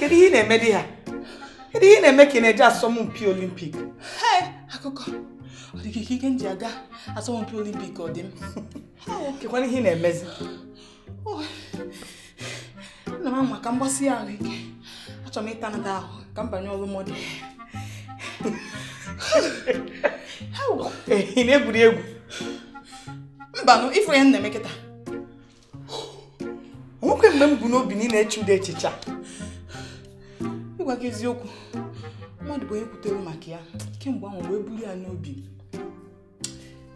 Kedu ihe ị na-eme di ha? Kedu ihe ị na-eme ka ị na-eje asọmpi Olimpik? Akụkọ ọ dị ka ike m ji aga asọmpi Olimpik ọ dị m. Kekwana ihe ị na-emezi? Ana m anwa ka m gbasie ahụ ike. Achọrọ m ịtanata ahụ ka m banye ọrụ model. Ị na-egwuri egwu? Mbanụ, ịfụ ihe m na-eme kịta. Nwoke mgbe m bụ n'obi na ị na-eche ụdị echiche a. Ịgwa gị eziokwu, mmadụ bụ onye kwutere maka ya kemgbe ahụ wee buru ya n'obi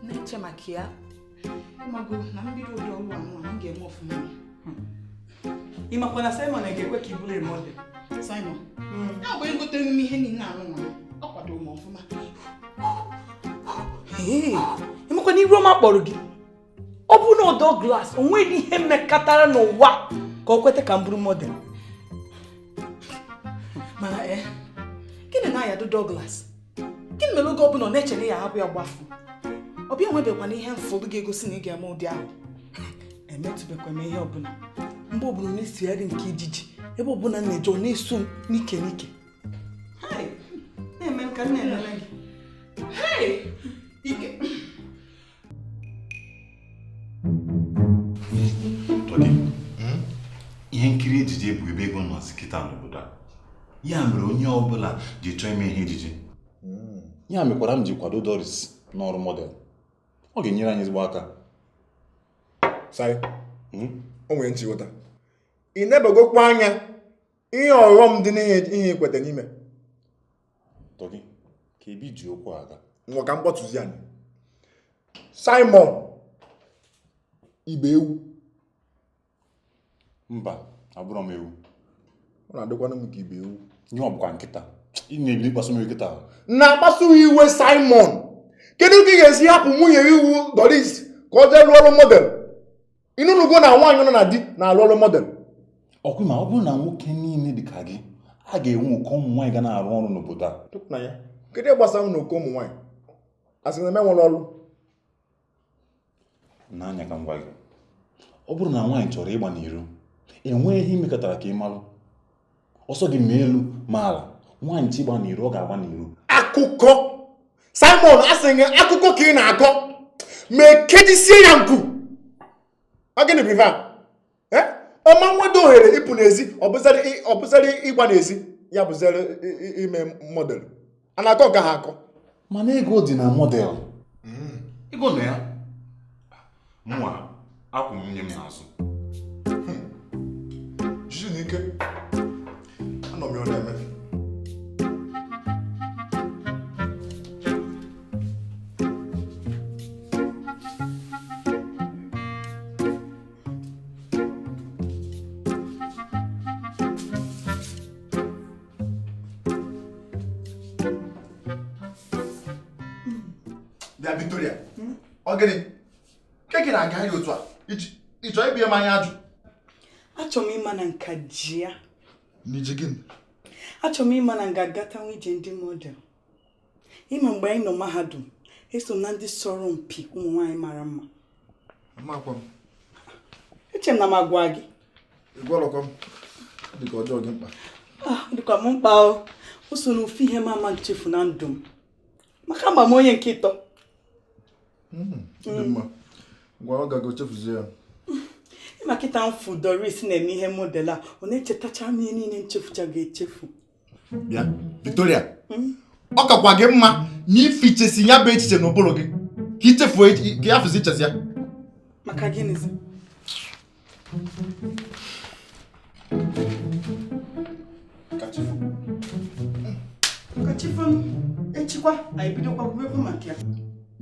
na-eche maka ya. Ịmago na mbido ụdị ọrụ anụ a m ga-eme ọfụma. Ị makwa na Simon ga-ekwe ka ị bụrụ model? Simon, ya bụ onye gotere m ihe niile anụ nwa, ọ kwadoro m ọfụma. Ị makwa na iru ọma kpọrọ gị? Ọ bụrụ na Douglas o nweghị ihe mmekọtara n'ụwa ka o kweta ka m bụrụ model. Mana gịnị na-ayado Douglas? Gịnị mere oge ọbụla ọ na-eche na ya ahapụ ya gbafu? Ọ bịa nwebekwana ihe mfọdụ ga-egosi na ị ga-eme ụdị ahụ. Emetụbekwa m ihe ọbụla. Mgbe ọbụla na-esogharị nke ijiji, ebe ọbụla m na-eje ọ na-eso m n'ike n'ike. Na-eme ka m na-emere gị. Ike. Ihe nkiri ejije bụ ebe ego nọzi kịta n'obodo a. Ya mere onye ọbụla ji chọọ ime ihe ejije. Ya mekwara m ji kwado Doris n'ọrụ model. Ọ ga-enyere anyị ezigbo aka. Sai, o nwere nchịkọta. Ị nebegokwa anya ihe ọghọm dị n'ihe ikweta n'ime. Tọgị, ka ebi ji okwu aga. Ngwa ka m kpọtụzi anyị. Simon, ibe ewu. Mba, abụrọ m ewu. Ọ na-adịkwanụ m ka ibe ewu. Ihe ọ bụkwa nkịta. Ị na-ebili ịkpasu m iwe kịta. Na-akpasu iwe Simon. Kedu ka ị ga-esi hapụ nwunye iwu Doris ka ọ jee lụọ ọrụ model? Ịnụnụgo na nwaanyị nọ na di na-alụ ọrụ model. Ọkwa ma ọ bụrụ na nwoke niile dị ka gị, a ga-enwe ụkọ ụmụ nwaanyị ga na-arụ ọrụ n'obodo a. Tupu na ya, kedu ihe gbasara na ụkọ ụmụ nwaanyị? A sị na m enwere ọrụ. N'anya ka m gwa gị, ọ bụrụ na nwaanyị chọrọ ịgba n'iro, enweghị ihe imekọtara ka ị malụ. Ọsọ gị ma elu ma ala, nwaanyị chi gba n'iro, ọ ga-agba n'iro. Akụkọ Simon, asị gị akụkọ ka ị na-akọ, ma ekejisie ya nku. Ọ gịnị bụ ife a? Ọma nwedo ohere ịpụ n'ezi, ọ bụzara ịgba n'ezi, ya bụzara ime model. A na-akọ nke ha akọ. Mana ego dị na model. Ego nọ ya. Mụnwa akwụ nwunye m n'azụ. Jisi n'ike. Anọ m ya ọ na-eme. Bịa Victoria, ọ gịnị? Ke gị na-agagharị otu a? Ị chọrọ ibie m anya ajụ? Achọrọ m ịma na nka ji ya. N'ije gịnị? Achọrọ m ịma na nga agatanwu ije ndị model. Ịma mgbe anyị nọ mahadum, eso m na ndị sọrọ mpi ụmụ nwaanyị mara mma. Amakwa m. Eche m na m agwa gị. Ị gwalọkwa m. Ọ dị ka ọjọọ gị mkpa. Ọ dịkwa m mkpa o. O so n'ofu ihe m ama nchefu na ndụ m. Maka mgba m onye nke ịtọ. Dị mma. Ngwa ọ gago chefuzie ya. Ịma kịta mfu Doris na-eme ihe model a, ọ na-echetacha m ihe niile nchefucha ga-echefu. Bịa, Victoria. Ọ kakwa gị mma na ifichesi ya bụ echiche n'ụbụrụ gị ka ichefuo ka ya fụzi ichezi ya. Maka gịnịzi? Kachifu m, echikwa anyị bidokwa kwubekwa maka ya.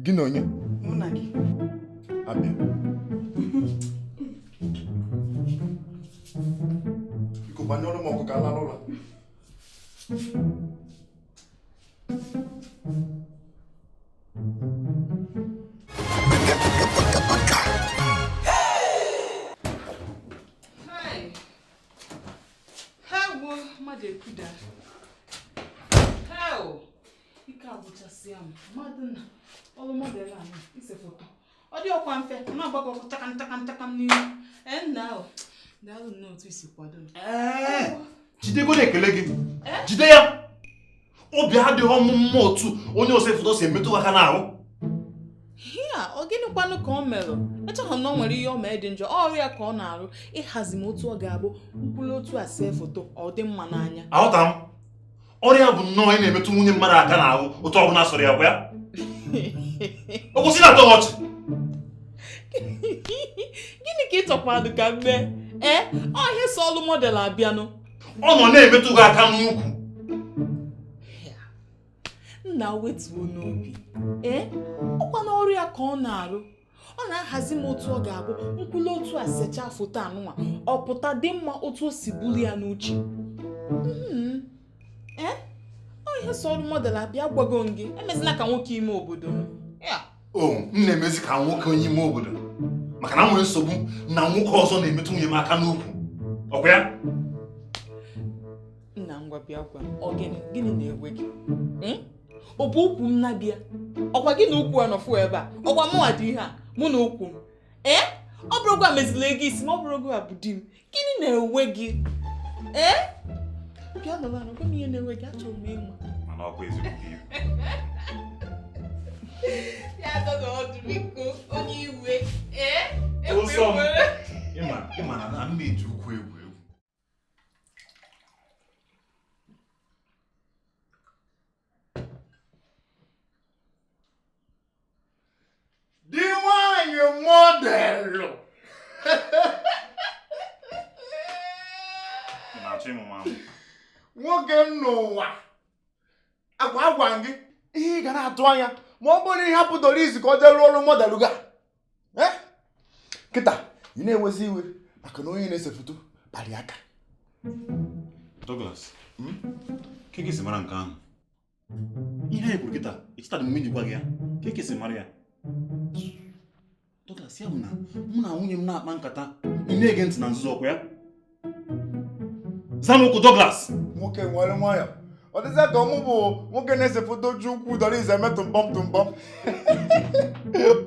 Gị na onye? Mụ na gị. Abịa. Biko gbanyụọrọ m ọkụ ka m lara ụlọ. Ike agwụchasịa m. Mmadụ na ọrụ model a ise foto. Ọ dị ọkwa mfe, ọ na-agbakọ ọkụ chakam chakam chakam n'ihu. Nna ahụ, daalụ nnọọ otu isi kwado m. Jidegoro ekele gị. Jide ya. Obi adịghị m mma otu onye ose foto si emetụ aka n'ahụ. Ya ọ gịnịkwanụ ka ọ merụ? Echọghị m na ọ nwere ihe ọ mee dị njọ. Ọrụ ya ka ọ na-arụ, ịhazi m otu ọ ga-abụ mkpụrụ otu a see foto, ọ dị mma n'anya. Aghọta m. Ọrụ ya bụ nnọọ ị na-emetụ nwunye mmadụ aka n'ahụ otu ọbụla sọrọ ya gwa ya. Ọ kwụsị na-atọ gị ọchị. Gịnị ka ị chọkwanụ ka m mee? Ee, ọ ihe so ọlụ model abịanụ. Ọ nọ na-emetụ gị aka n'ukwu. Nna, wetuo n'obi. Ee, ọkwa n'ọrụ ya ka ọ na-arụ. Ọ na-ahazi m otu ọ ga-abụ nkwụlụ otu a sechaa foto anụnwa, ọ pụta dị mma otu o si buru ya n'uche. Ee, ọ ihe so ọrụ model abịa. Gwago m gị, emezina ka nwoke ime obodo m ya. O m na-emezi ka nwoke onye ime obodo maka na m nwere nsogbu na nwoke ọzọ na-emetụ nwunye m aka n'ukwu, ọkwa ya? Nna, ngwa bịa gwa m, ọ gịnị gịnị na-ewe gị? Ọ bụ ukwu m na-abịa? Ọkwa gị na ukwu a nọfụ ebe a? Ọkwa mụnwa dị ihe a, mụ na ukwu m. Ee, ọ bụrụ gwa mezila ego isi ma ọ bụrụ gwa bụ di m, gịnị na-ewe gị? Ee, bịa nọrọ anọ gwa m ihe na-ewe gị, achọrọ m ịma. Mana ọkwa eziokwu ka iwu. Ya dọdọ ọdụ biko, onye iwe. Ee. Ụzọ m. Ịma ịma na m na-eji ukwu egwu egwu. Di nwanyị model. Ị na-achọ ịmụ m amụ? Nwoke m n'ụwa, akwa agwa gị ihe ị ga na-atụ anya ma ọ bụrụ na ị hapụ Doris ka ọ jee rụọ ọrụ model ga. Kịta ị na-ewezi iwe maka na onye na-ese foto kparị aka. Douglas, ka ị si mara nke ahụ? Ihe anyị kwuru kịta, echetara m njikwa gị ya. Ka ị si mara ya? Douglas, ya bụ na mụ na nwunye m na-akpa nkata, ị na-ege ntị na nzuzo, ọkwa ya? Zaa m okwu, Douglas. Nwoke nwere nwayọ, ọ dịzịa ka ọmụ bụ nwoke na-ese foto ji ukwu Doris eme tụmbọm tụmbọm.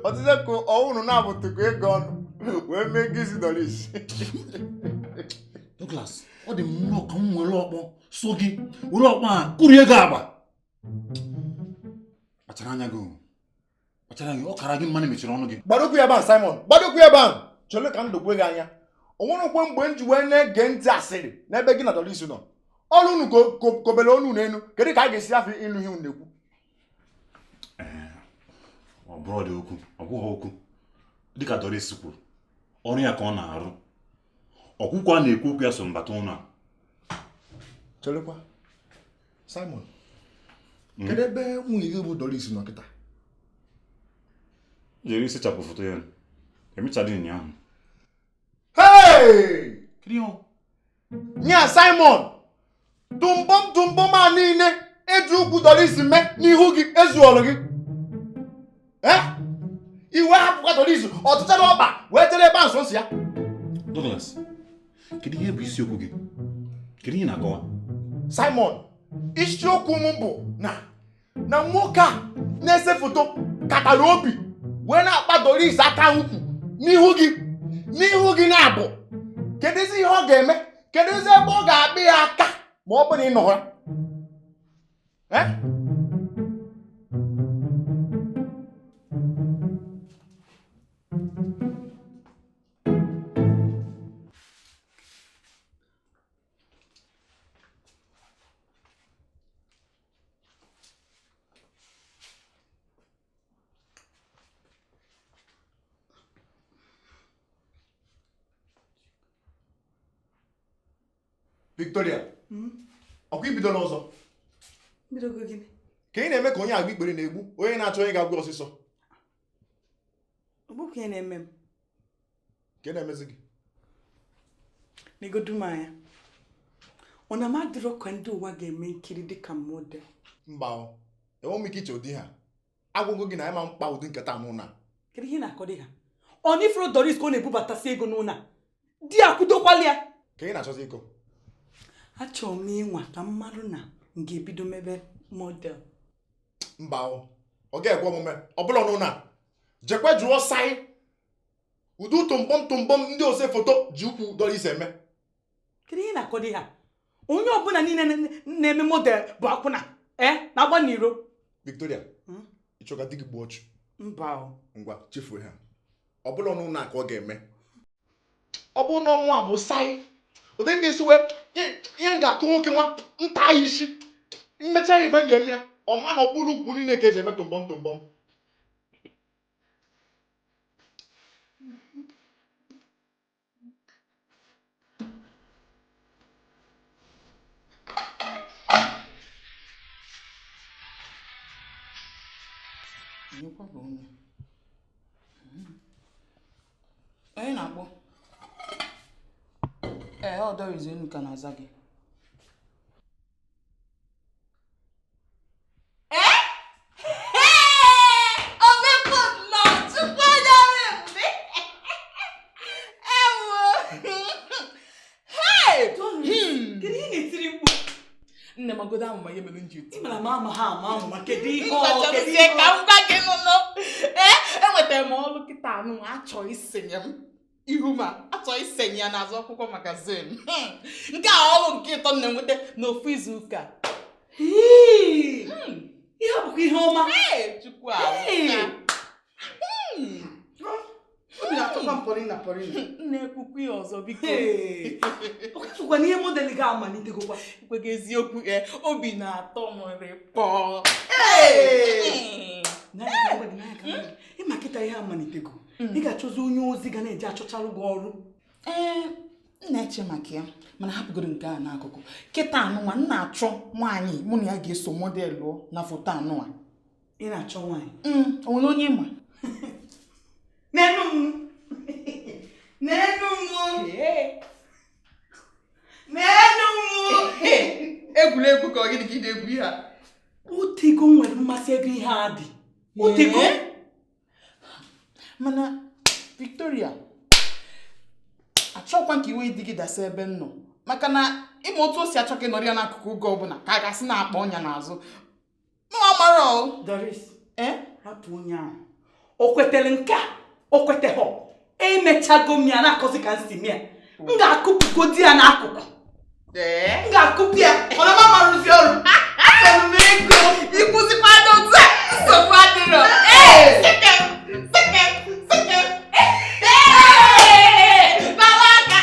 Ọ dịzịa ka ọwụnụ na-abụtụkọ ego ọnụ wee mee ego isi Doris. Douglas, ọ dị m nnọọ ka m nwere ọkpọ so gị were ọkpọ a kụrie gị agba. Kpachara anya gị o. Kpachara anya gị, ọ kara gị mma na mechiri ọnụ gị. Gbadokwu ya ebe ahụ, Simon, gbadokwu ya ebe ahụ. Chere ka m dokwe gị anya. O nwerekwe mgbe m ji wee na-ege ntị asịrị n'ebe gị na Doris nọ. Ọrụ unu kobere onu n'elu, kedu ka a ga-esi afọ ịnụ ihe unu na-ekwu? Ọ bụrụ dị okwu, ọ bụghị okwu. Dịka Doris kwuru, ọrụ ya ka ọ na-arụ. Ọkwụkwọ a na-ekwu okwu ya so mbata ụlọ a. Cherekwa, Simon, kedu ebe nwunye gị bụ Doris nọ kịta? Jere isechapụ foto ya. Emechadị ụnyaahụ. Hey! Kedu ihe ọ? Nya Simon, tụmbọm tụmbọm a niile eji ukwu Doris mee n'ihu gị ezuọlụ gị. Iwe hapụkwa Doris ọtụtụ n'ọkpa wee jere ebe a nso ya. Douglas, kedu ihe bụ isiokwu gị? Kedu ihe na-akọwa? Simon, isiokwu m bụ na na nwoke a na-ese foto katara obi wee na-akpa Doris aka ukwu n'ihu gị, n'ihu gị na-abụ. Kedụzi ihe ọ ga-eme? Kedụzi ebe ọ ga-akpa ya aka ma ọ bụ na ị nọ ya? Victoria, ọkwa ibidola ọzọ? Bidogo gịnị? Ka ị na-eme ka onye agba ikpere na-egbu onye na-achọ onye ga-agwụ ọsịsọ. Ọ bụkwa ihe na-eme m. Ka ị na-emezi gị? Negodu m anya. Ọ na m adịrọ ka ndị ụwa ga-eme nkiri dịka model? Mba, enwe m ike iche ụdị ha. Agwụgwụ gị na ịma mkpa ụdị nkata n'ụlọ a. Kedu ihe na-akọ dị ha? Ọ na ifuru Doris ka ọ na-ebubatasị ego n'ụlọ a? Di ya kwudokwala ya. Ka ị na-achọzi ịkọ? Achọrọ m ịnwa ka m marụ na m ga-ebido mebe model. Mba, ọ ga-ekwe omume ọ bụla n'ụlọ a. Jekwe jụọ sai ụdị tụmbọm tụmbọm ndị ose foto ji ukwu Doris eme. Kedu ihe na-akọ dị ha? Onye ọbụla niile na-eme model bụ akwụna ee na-agba n'iro. Victoria, ị chọ ka di gị gbuo ọchụ? Mba o. Ngwa, chefuo ha. Ọ bụla ọnụ na ka ọ ga-eme. Ọ bụrụ na ọnwa bụ sai ụdị ndị isi wee ihe m ga-akụ nwoke nwa nta ya isi mmecha ya ife m ga-eme ya ọ ma na ọ bụrụ ukwu niile ka eji eme tụmbọm tụmbọm. Onye na-akpọ? Ee, ọ Doris Enuka na-aza gị. Nne m agodo amụma ihe mere m ji eti. Ị mara ma ama ha ama amụma kedu ihe ọ kedu Mkpachazie ihe ka ọ m gwa gị nụnụ. Ee, enwetara m ọrụ kịta anụ achọ isenye m ihu ma achọ isenye ya n'azụ akwụkwọ magazin. Nke a ọrụ nke ịtọ m na-enweta n'ofu izu ụka. Hii! Ihe a bụkwa ihe ọma. Ee, Chukwu Hey! amaka. Obi na-atọkwa m pọrịna pọrịna. Nna ekwukwu ya ọzọ biko. Hey! Ọ na ihe model ga-amalitegokwa. Ikwe gị eziokwu ee, obi na-atọ m rịkpọ. Hey! N'anya ka m gwa gị, n'anya ka m gwa gị. Ịma kịta ihe amalitego. Ị ga-achọzi onye ozi ga na-eje achọchalụ gị ọrụ. Ee, m na-eche maka ya mana hapụgoro nke a n'akụkụ kịta anụnwa m na-achọ nwaanyị mụ na ya ga-eso modelụ na foto anụnwa. Ị na-achọ nwaanyị. O nwere onye ma? N'enu m. N'enu m. N'enu m. Egwuregwu ka ọ gịnị ka ị na-egwu ihe a? Otego nwere mmasị ebe ihe a dị. Otego. Mana Victoria, achọkwa ka iwe dị gị dasa ebe m nọ maka na ịma otu o si achọ ka ị nọrọ ya n'akụkụ oge ọbụla ka a ga-asị na-akpa ọnya n'azụ. Mụ mara o. Doris, Ee? hapụ onye ahụ. O kwetere nke a, o kweteghọ. Emechago m ya na-akọzi ka m si mịa. M ga-akụpụgodi ya n'akụkụ. Ee? M ga-akụpụ ya. Ọ na m amarụzi ọrụ. Achọrọ m ego. Ịkwụsịkwa n'otu a, nsogbu adịrọ. Ee! Sekem! Sekem! Sekem! Ee! Bala aka!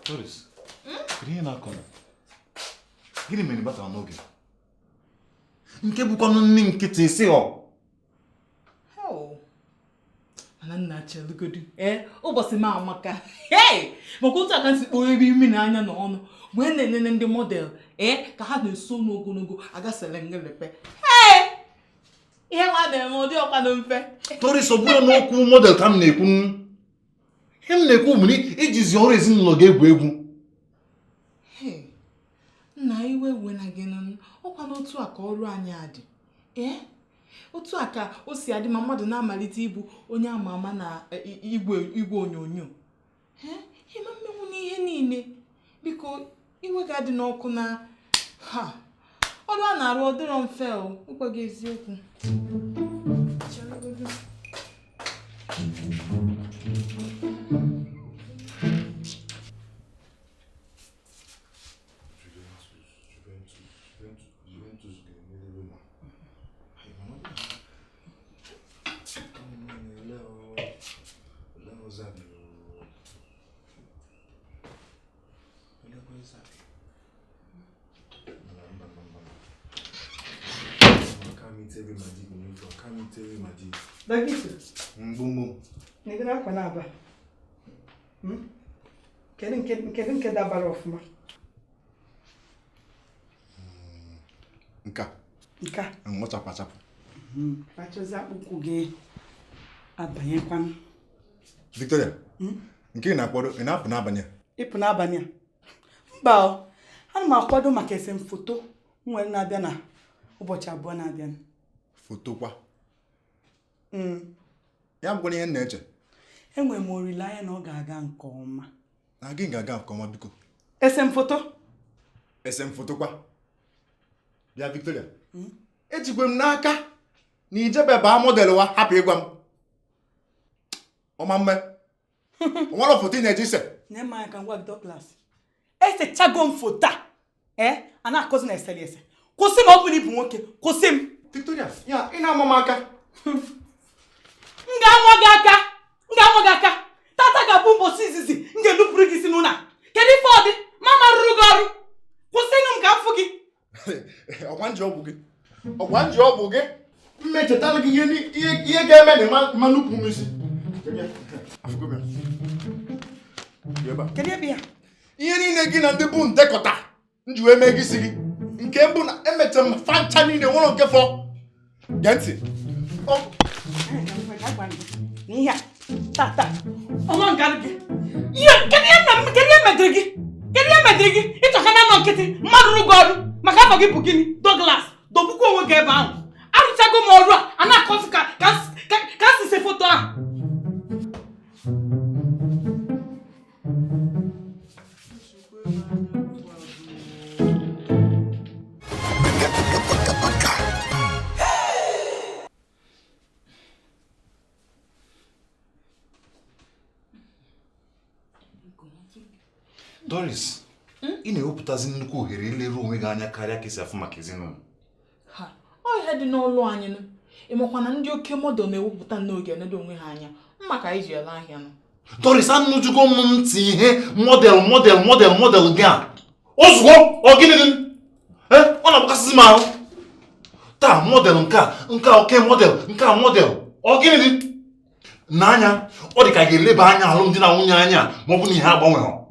Doris, kedu ihe na-akọ nụ? Gịnị mere ị batara n'oge? Nke bụkwanụ nne nkịtị si ọ. Mana nna chelugodu ee ụbọchị m amaka. Hey! Maka otu aka si kpọọ ebe imi na anya na ọnụ wee na-enene ndị model ee ka ha na-eso n'ogologo agasele ngelepe. Hey! Ihe nwa na-eme ọ dị ọkwa na mfe. Doris, ọ bụrụ n'okwu model ka m na-ekwu. Ihe m na-ekwu bụ na ijizi ọrụ ezinụlọ gị egwu egwu. Hey! Nna iwe wena gị nụ ọkwa n'otu a ka ọrụ anyị adị. Ee, otu a ka o si adị ma mmadụ na-amalite ịbụ onye ama ama na igwe onyonyo. Ee, ịma mmenwu n'ihe niile. Biko iwe ga-adị n'ọkụ na ha ọrụ a na-arụ ọ dịrọ mfe o, ịgwa gị eziokwu. Cheregodu. Dọkịta, negoro akwa na-aba. Kedu nke dabara ọfụma? Nke a. Nke a. Nwachapụ achapụ. Achọzi akpụkwụ gị abanyekwanụ. Victoria, nke ị na-akwado ị na-apụ n'abalị a? Ịpụ n'abalị a? Mba o, ana m akwado maka esemfoto m nwere na-abịa na ụbọchị abụọ na-abịa. Foto kwa? Ya bụkwa ihe m na-eche. Enwere m olileanya na ọ ga-aga nke ọma. Na gị ga-aga nke ọma biko. Ese m foto? Ese m foto kwa. Bịa Victoria. Ejikwe m n'aka na ijebe baa model wa hapụ ịgwa m. Ọma mme. Onwere foto ị na-eji ise. Nye m anya ka m gwa gị Douglas. Esechago m foto a. A na-akọzi na esere ese. Kwụsị m ọ bụla ịbụ nwoke. Kwụsị m. Victoria, ya ị na-ama m aka. M ga-anwa gị aka. M ga-anwa gị aka. Tata ga-abụ mbọsị izizi m ga-enupụrụ gị isi n'ụlọ a. Kedu ife ọ dị? Mama rụrụ gị ọrụ. Kwụsịnụ m ka m fụ gị. Ọkwa nji ọgwụ gị. Ọkwa nji ọgwụ gị. M echetala gị ihe ga-eme na ịma nupụ m isi. Kedu ebe ya? Ihe niile gị na ndị bụ ndekọta m ji wee mee gị isi gị. Nke mbụ na emechara m fancha niile nwere nke fọ. Gee ntị. N'ihe a, tata, ọnwa nga gị. Kedu ihe mediri gị? Kedu ihe mediri gị? Ịchọka na nọ nkịtị, mmadụ rụrụ gị ọrụ maka afọ gị bụ gịnị? Douglas, dogbukwa onwe gị ebe ahụ. Arụchago m ọrụ a, a na-akọzi ka si se foto ahụ. Doris, ị na-ewepụtazi nnukwu ohere ileru onwe gị anya karịa ka esi afụ maka ezinụlọ. Ha, ọ ihe dị n'ọlụ anyị nụ. Ịmakwa na ndị oke model na-ewepụta n'oge nedo onwe ha anya mma ka anyị ji ele ahịa nụ. Doris, anụjugo m ntị ihe model model model model gị a. Ozugbo, ọ gịnị dị? Ọ na-agbakasịzi m ahụ. Taa model nke a oke model nke a model. Ọ gịnị dị? N'anya, ọ dị ka ga-eleba anya alụmdi na nwunye anya ma ọ bụ na ihe agbanweghị.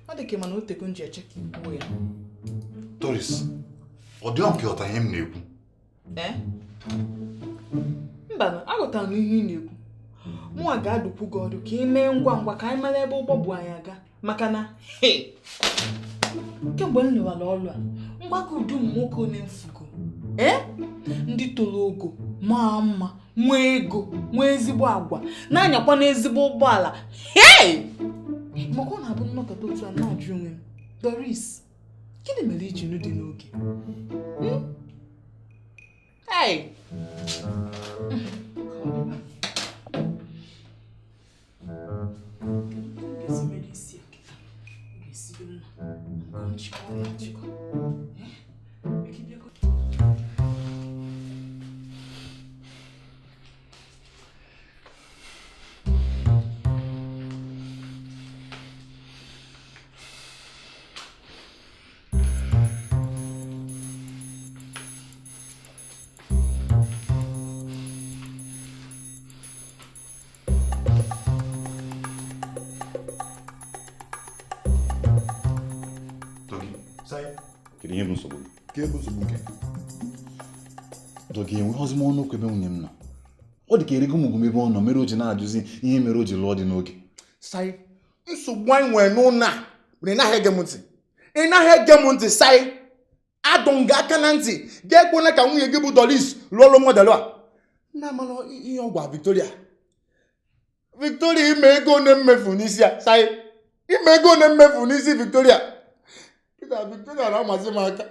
Ọ dị ka mana otego nji eche ka ikwuo ya. Doris, ọ dị nke ọta ihe m na-ekwu? Mba, aghọtara m ihe ị na-ekwu. Mụnwa ga-adụkwu gị ọdụ ka ị mee ngwa ngwa ka anyị mara ebe ụgbọ bụ anyị aga maka na kemgbe m lụwara ọlụ a mgbakọ udu ụmụ nwoke onye mfugo ndị toro ogo maa mma nwee ego nwee ezigbo agwa na-anyakwa n'ezigbo ụgbọala. Maka ọ na-abụ nnọkọta otu a na-ajụ onwe m, Doris, gịnị mere iji nụ dị n'oge? Kedu ihe bụ nsogbu gị? Dogi, enweghịzi m ọnụ okwu ebe nwunye m nọ. Ọ dị ka erigo m ugwu ebe ọ nọ mere o ji na-ajụzi ihe mere o ji lụọ dị n'oge. Sai, nsogbu anyị nwere n'ụlọ a bụ na ị naghị ege m ntị. Ị naghị ege m ntị, Sai. Adọ m gị aka na ntị ga-ekwena ka nwunye gị bụ Doris lụọ ọrụ model a. Nna amara ihe ọ gwa Victoria. Victoria ime ego one mmefu n'isi ya, Sai. Ime ego one mmefu n'isi Victoria. Victoria na-amazi m aka.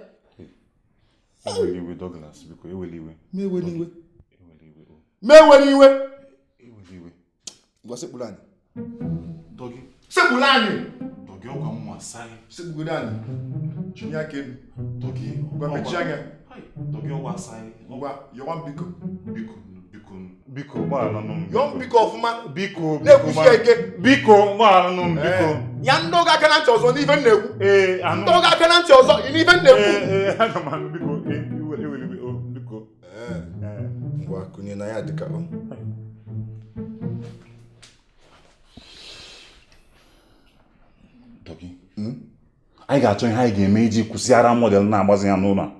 Ewela iwe Douglas, biko ewela iwe. M ewela iwe. M ewela iwe. Ewela iwe. Ngwa sekpuru anyị. Dogi. Sekpuru anyị. Dogi ọgwa mma Sai. Sekpugoro anyị. Chinye aka elu. Dogi. Ngwa mechie anya. Dogi ọgwa Sai. Ngwa yọwa m biko. Biko biko biko gbaghara nụ m. Yọọ m biko ọfụma. Biko na-ekwusi eke. Biko gbaghara nụ m biko. Ya ndị ọga aka na ntị ọzọ n'ife m na-ekwu. Anụ. Ndị ọga aka na ntị ọzọ n'ife m na-ekwu. Aga m anụ biko ewela iwe biko. Ngwa kụnye na ya dịka ọ. Dogi. Anyị ga-achọ ihe anyị ga-eme iji kwụsị ara model na-agbazi ya n'ụlọ a.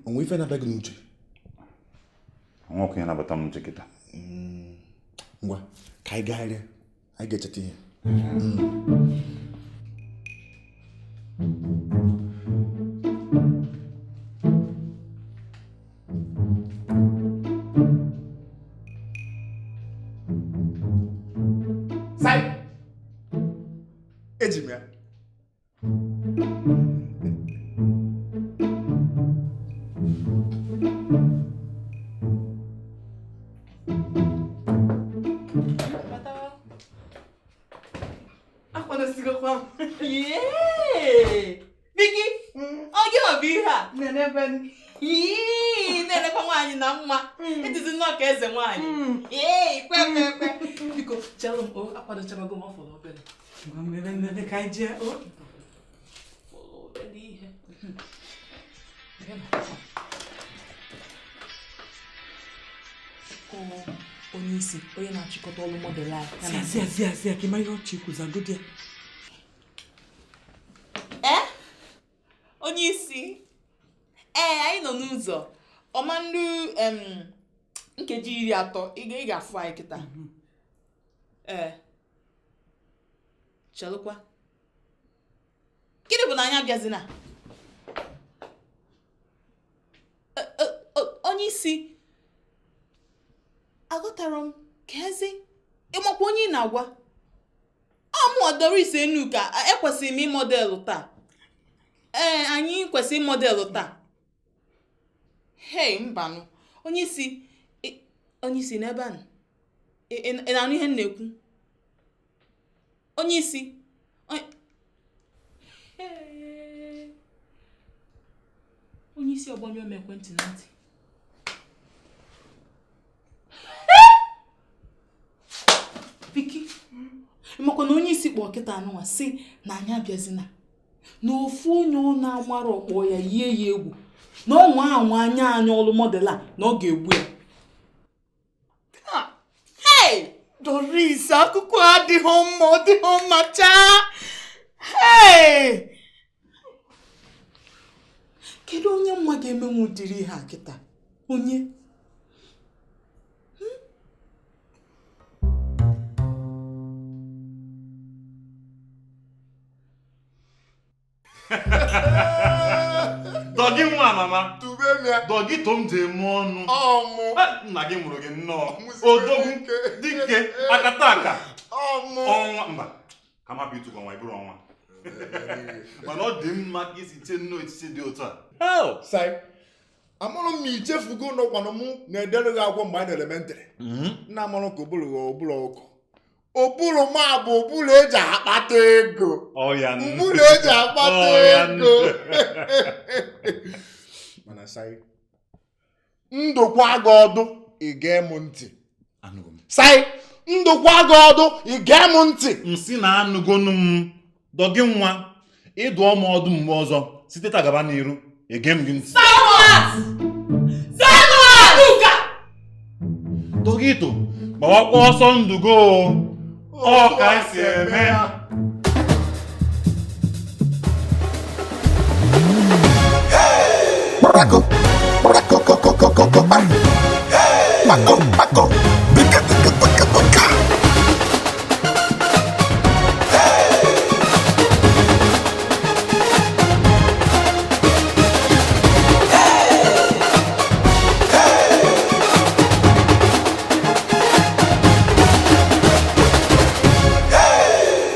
Onwe ife na-abịa gị n'uche? Nwoke ya nabata m n'uche kịta. Ngwa ka anyị gagharịa, anyị ga-echeta ihe. Akwadosigokwa m. Yee! Biki, ọ gị ọ bụ ihe a? Yee! Na-elekwa nwaanyị na mma. Ịdịzi nnọọ ka eze nwaanyị. Ee, kwe kwe kwe. Biko, chelụ m, o akwadochabago m, ọ fọrọ obere. Ngwa mmebe mmebe ka anyị jee o. Fọrọ obere ihe. Onye isi, onye na-achịkọta ọrụ model anyị. Zi zi zi ka ị mara ihe ọchị kwuzagodi ya. Ee? Onye isi? Ee, anyị nọ n'ụzọ. Ọma nru nkeji 30 ị ga-afụ anyị kịta. Ee. Chelụkwa. Gịnị bụ na anyị abịazina? Onye isi, aghọtara m ka ezi ịmakwa onye ị na-agwa. Ọ mụọ Doris Enuka, ekwesịrị m ịmọdelụ taa. Ee, anyị kwesịrị ịmọdelụ taa. Hei, mbanụ. Onye isi, onye isi n'ebe a nọ. Ị na-anụ ihe m na-ekwu? Onye isi, onye isi ọgbanyụọ m ekwentị na ntị. Biki, makwa na onye isi kpọọ kịta anụnwa sị na anyị abịazina na ofu onye ọ na-amara ọkpọ ya yie ya egwu na ọnwa anwa anya anyị ọrụ model a na ọ ga-egbu ya. Hey! Doris, akụkọ adịghị mma, ọ dịghị mma chaa. Hey! Kedu onye nwa ga-emenwu ụdịrị ihe a kịta? Onye? Dọgị nwa mama. Dọgị tom ji eme ọnụ. Nna gị mụrụ gị nnọọ. Odogwu, dike, akata aka. Ọnwa mba. Ka m hapụ ịtụkọ nwa iburu ọnwa. Mana ọ dị mma ka isi chee nnọọ echiche dị otu a. Sai, amụrụ m ichefugo n'ọkwanụ mụ na-edere gị akwụkwọ mgbe anyị na elementrị. Nna amụrụ ka ụbụrụ ụbụrụ ọkụ. Ụbụrụ ma bụ ụbụrụ eji akpata ego. Ụbụrụ eji akpata ego. Mana Sai, ndụkwa gị ọdụ, ị gee m ntị. Sai, ndụkwa gị ọdụ, ị gee m ntị. Nsị na anụgonu m. Dọgị nwa, ịdụọ m ọdụ mgbe ọzọ site taa gaba n'iru, ege m gị ntị. Dọgịto, gbawakwa ọsọ ndụ go. Ọ ka esi eme.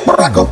Baraco.